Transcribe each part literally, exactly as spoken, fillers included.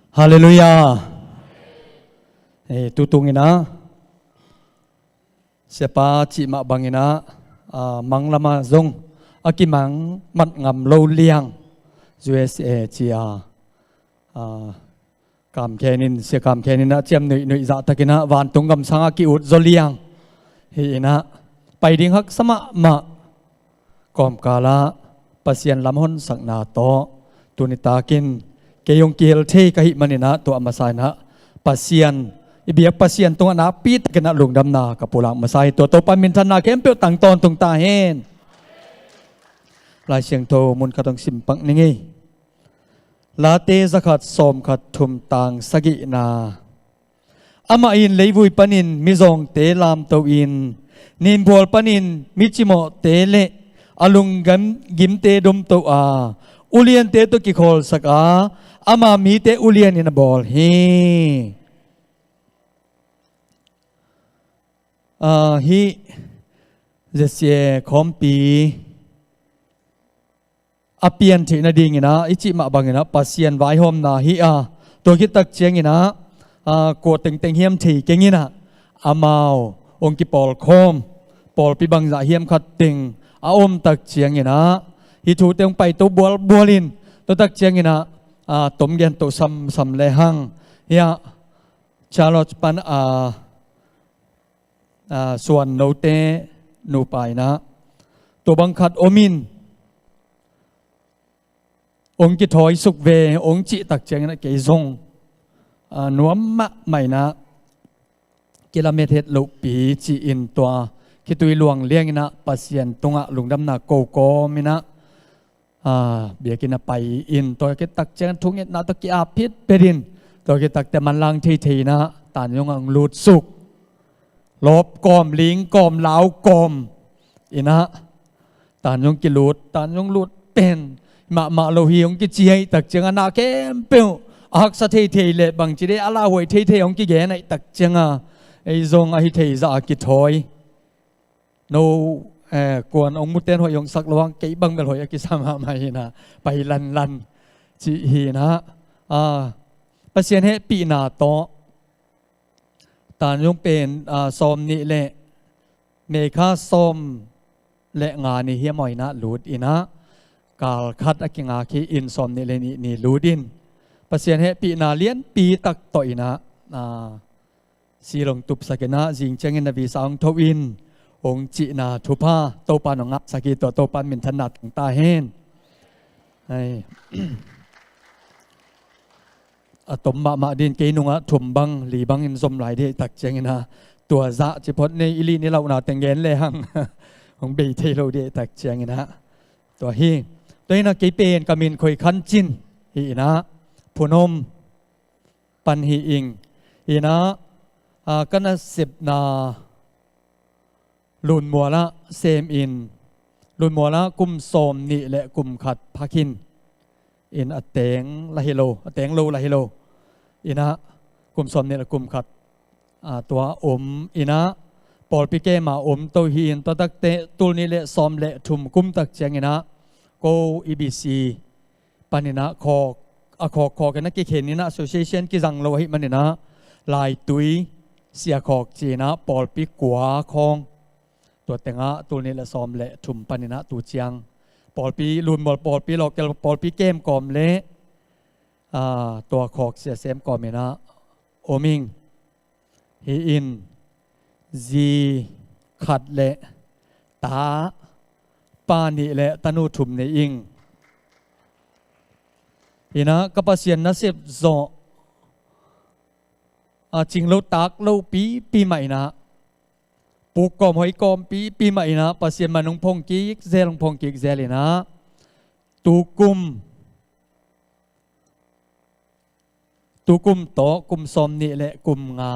Halleluiah. Eh, tutung in ah siapa cih mah bangin ah, ah, mang lamah zong a kimang mat ngam lo liang, U S A ci a, ah, Kam Khen in, Sia Kam Khen in ah ciam nuihnuih zahtakin ah vantung gamsang a ki-ut zaw liang hi in ah, pai ding haksa mahmah. Kawmkal ah Pasian lam honsakna tawh tuni takin kei hong kihel thei ka hih manin ah, tua a masa in ah Pasian, i biak Pasian tungah nakpi takin ah lungdamna ka pulak masa hi. Tua Topa minthanna khempeuh tang tawntung ta hen. Lai Siangtho mun khat hong sim pak ning ei. Late zakhat sawmkhat thum tang sagihna. Amah in leivui panin mizawngte lamto in, ninphual panin micimawhte le a lunggim, gimte domto a, uliante tawh kikhawlsak a, ama mite ulian in a bawl hi. Ah, hih Z C A khawmpi a pian theih nadingin ah, i cih mah bangin ah Pasian vaihawmna hi a, tua khit tak ciangin ah, ah, kua tengteng hiam thei keng in ah, amau hong kipawlkhawm, pawlpi bangzah hiam khat teng a om tak ciangin ah, hih thute hong paito bualbual in, tua tak ciangin ah, ah, tom gen to samsam lehang, hiah Charlotte pan a, ah, suan note nupa in ah, tua bang khat om in, hong kithawi suk ve, hong cih tak ciangin ah kei zong, ah, nuam mahmah in ah, kilamet het lohpi ci-in tua khitui luang liangin ah Pasian tungah lungdamna ko kawm in ah, ah, biakinn ah pai in, tua khit tak ciangin thungetna tawh ki-ap phitphet in, tua khit tak teh manlang theithei in ah Tanjung ah hong lut suk. Lawp kawm, ling kawm, lau kawm in ah, Tanjung kilut, Tanjung lut pen mahmah lo hi hong kici ahih tak ciangin ah, na khempeuh a haksa theithei le bangci dei a lauhuai theithei hong kigen ahih tak ciangin ah, ei zong ahi thei zah a kithawi. No, eh, kuan hong muten hoih hong sak lo hang, kei bang bel hoih a kisa mahmah hi in ah, pai lanlan cih hi in ah, ah, Pasian hehpihna tawh Tanjung pen, ah, sawmnih le, May kha sawm le nga ni hiam, aw, in ah lut in ah, kal khat a kingak hi in, sawmnih le nih ni lut in, Pasian hehpihna lianpi tak tawh in ah, ah, si long tupsak in ah, zing ciangin na visa hong tho in, hong cihna thupha Topa in hong ngahsak hi. Tua Topa in minthanna tang ta hen. Ai. A tom mahmah ding, kei nungah thum bang, li bang in zom lai ding ahih tak ciangin ah, tua zah ci phot nei, i lih ni lauhna teng gen lehang hong bei thei lo ding ahih tak ciangin ah, tua hi. Tua hi in ah, kei pen ka min Khoi Khan Cin hi in ah, Phunom pan hi ing. Hi in ah, ah, ka nasepna Lunmual ah sem in, Lunmual ah kum sawmnih le kum khat pha khin in, a teng la hi lo, a teng lo la hi lo. In ah kum sawmnih le kum khat, ah, tua om in ah, pawlpi kem ah om to hi in, tua tak teh tul nih le sawm le thum kum tak ciangin ah, ko E B C panin ah khawk, a khawk khawk in ah kikhen in ah, association kizang lo ahih manin ah, Laitui Sia Khawk ci in ah pawlpi kua khawng, tua teng ah tul nih le sawm le thum panin ah tu ciang pawlpi, Lunmual pawlpi, local pawlpi kem kawm le, ah, tua khawk sia sem kawm in ah om ing. Hi in, zi khat le ta pa nih le tanu thum nei ing. Hi in ah ka Pasian nasep zawh, a, cing lo tak lo pipi mah in ah, puk kawm hoi kawm pipi mah in ah, Pasian man hong phong kik zel, hong phong kik zel in ah, tu kum, tu kum tawh kum sawmnih le kum nga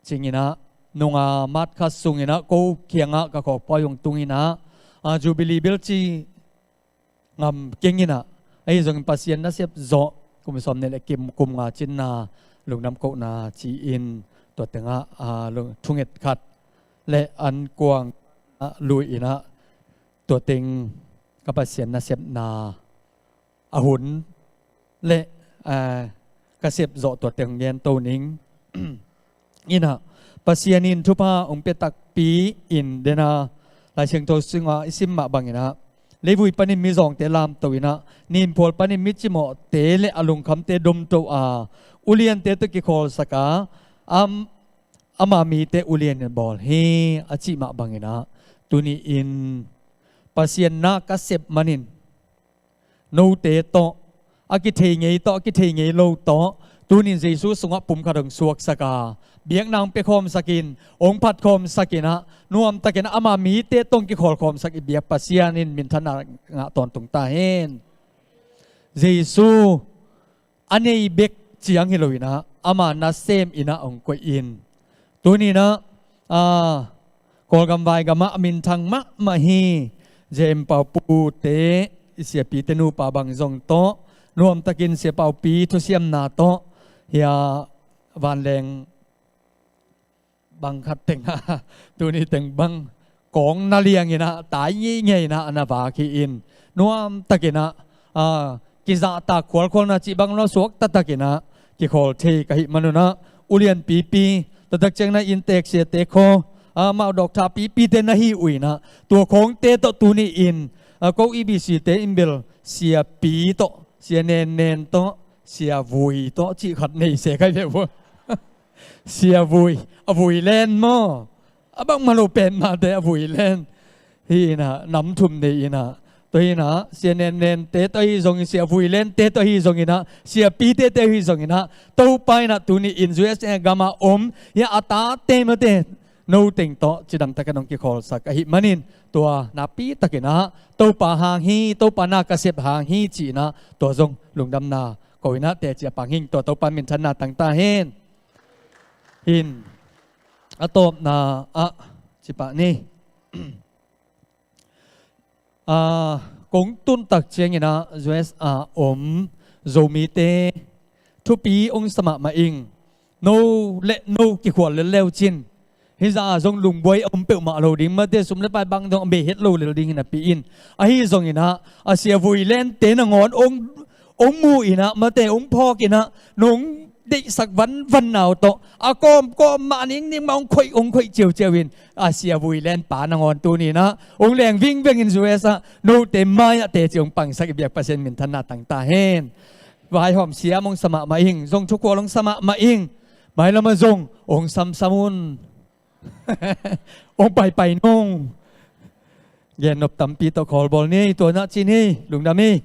cing in ah, nung a March kha sung in ah ko kiangah ka khawk pawi hong tung in ah, a, Jubilee bil ci ngam keng in ah, ahi zongin Pasian nasep zawh kum sawmnih le kim, kum nga cinna, lungdam kohna ci-in, tua teng ah, a, lung, thunget khat le an kuang, a, lui in ah, tua teng ka Pasian nasepna a hun le, a, ka sep zawh tuate hong gen to ning. Inah, Pasian in thupha hong pia takpi in dena, Lai Siangtho sungah i sim mah banginah, leivui panin mizawngte lamto inah, ninphual panin micimawhte le a lungkhamte domto a, uliante tawh kikhawlsak a, am, ama mite ulian in bawl hi a cih mah banginah, tuni-in Pasian na ka sep manin note tawh, a kithei ngei tawh, a kithei ngei lo tawh, tunin Jesu sungah pumkhat hong suaksak a, biakna hong piakhawmsak in, hong phatkhawmsak inah, nuamtakinah ama mite tawh hong kikhawlkhawmsak i biak Pasian in minthanna ngah tawntung ta hen. Jesu a nei bek ciang hi lo inah, ama nasem inah hong koih in. Tuninah, a, Kawlgam vaigamah a minthang mahmah hi. Jem Paupu te, i siapite nupa bang zong tawh, nuamtakin Sia Paupi thusiamna tawh, hia vanleng bang khat tengah, tuni teng bang kawng na lianginah, tai ngeingei inah a na vak hi in. Nuamtakinah, a, kizahtak khualkhualna cih bang lo suak taktakinah, kikhawl thei ka hih manunah, ulian pipi, taktak cianginah inntek siate khaw, a, mah dawktha pipite na hi uh inah, tua khawngte tawh tuni-in, a, ko E B C te in bel, siapi tawh, sia nennen tawh, sia vui tawh, cih khat nei se kai ve uh. Sia vui, a vui len maw? A bangmah lo pen mahte a vui len. Hi inah, nam thum nei inah. Tua hi inah, sia nennente tawh ahi zongin, sia vui lente tawh ahi zonginah, siapite tawh ahi zonginah, Topa inah tuni-in U S A gamah om, hia a tate mate, no teng tawh cidamtakin hong kikhawlsak ahih manin, tua nakpitakinah, Topa hang hi, Topa na ka sep hang hi cihinah, tua zong lungdamna ko inah teci a pang hing, tua Topa minthanna tang ta hen. Hin, a tawpna ah, cipah ni. A, kong tuntak cianginah U S A om Zomite thupi hong sa mahmah ing. No le no kikhual lel leu cin. Hizah a zong lungbuai a om peuhmah lo ding, mate sum le pai bang dong a bei het lo lel ding hi napi in. Ahi zonginah, a sia vui lente nangawn hong, hong mu inah, mate hong phawk inah, nong deihsak vanvan nau tawh, a kawmkawm mah ningning mah hong khoih, hong khoih ciauciau in, a sia vui lenpa nangawn tuninah hong leng vingvengin U S A, note mai-ah teci hong pangsak i biak Pasian minthanna tang ta hen. Vaihawm siam hong sa mahmah ing, zong thukhual hong sa mahmah ing. Mailamah zong hong samsam un. Hong paipai nung. Gennop tampi tawh khawlbawl ni, tua nah cin hi, lungdam hi.